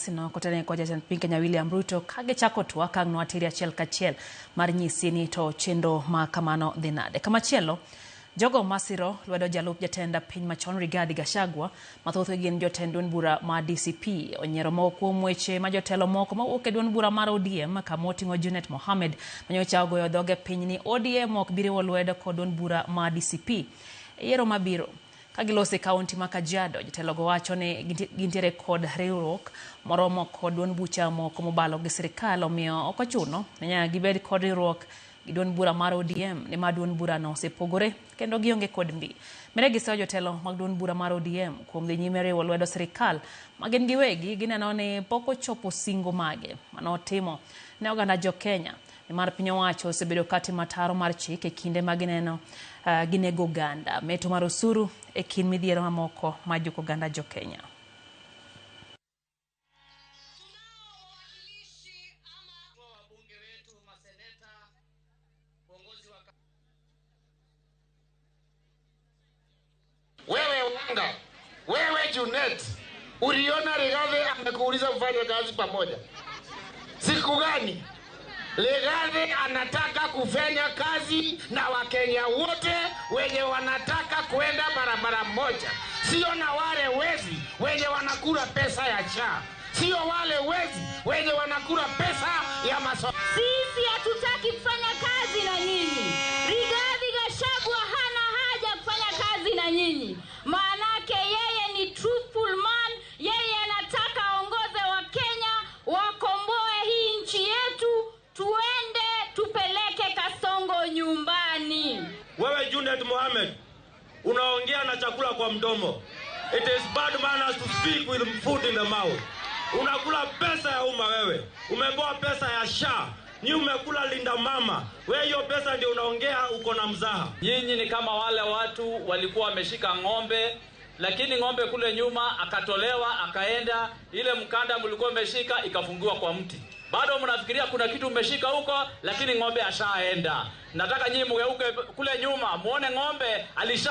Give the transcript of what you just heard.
Kotene kod jatend piny Kenya William Ruto ka gichako twak ang' nwatiri achiel kachiel mar nyisi ni to chenro ma kamano dhi nade. Kamachielo, jogo masiro lwedo jalup jatend piny machon Rigathi Gachagua, mathothgi gin jotend duond bura ma DCP, onyiero moko kuom weche ma jotelo moko mawuok e duond bura mar ODM kama oting'o Junet Mohammed manyocha ogoyo dhoge piny ni ODM ok bi riwo lwedo kod duond bura ma DCP e yiero mabiro. Ka giloso e kaunti ma Kajiado, jotelogo wacho ni gintiere kod riwruok moromo kod duond bucha moko mobalo gi sirikal, omiyo ok ochuno ni nyaka gibed kod riwruok gi duond bura mar ODM nimar duond burano osepogore kendo gionge kod mbi. Bende giseyo jotelo mag duond bura mar ODM kuom dhi nyime riwo lwedo sirikal ma gin giwegi gineno ni pok ochopo singo mage manotimo ne oganda jo Kenya nimar piny owacho osebedo ka timo ataro mar chik e kinde ma gineno ginego oganda, meto mar osuru e kind midhiero mamoko ma juko oganda jo Kenya. Wewe Wanga, wewe Junet, uliona Rigathi amekuuliza mfanye kazi pamoja siku gani? Rigathi anataka kufanya kazi na Wakenya wote wenye wanataka kwenda barabara moja, sio na wale wezi wenye wanakula pesa ya SHA, sio wale wezi wenye wanakula pesa ya masomo. Sisi hatutaki kufanya kazi na nyinyi. Rigathi Gachagua hana haja kufanya kazi na nyinyi, maanake yeye ni truthful man. Yeye anataka aongoze Wakenya, wakomboe hii nchi yetu, tuende tupeleke Kasongo nyumbani. Wewe Junet Mohamed, unaongea na chakula kwa mdomo. It is bad manners to speak with food in the mouth. Unakula pesa ya umma wewe, umepewa pesa ya SHA, ni umekula Linda Mama. Wewe hiyo pesa ndio unaongea, uko na mzaha. Nyinyi ni kama wale watu walikuwa wameshika ng'ombe, lakini ng'ombe kule nyuma akatolewa akaenda, ile mkanda mlikuwa mmeshika ikafungiwa kwa mti. Bado mnafikiria kuna kitu mmeshika huko, lakini ng'ombe ashaenda. Nataka nyinyi mgeuke kule nyuma muone ng'ombe alisha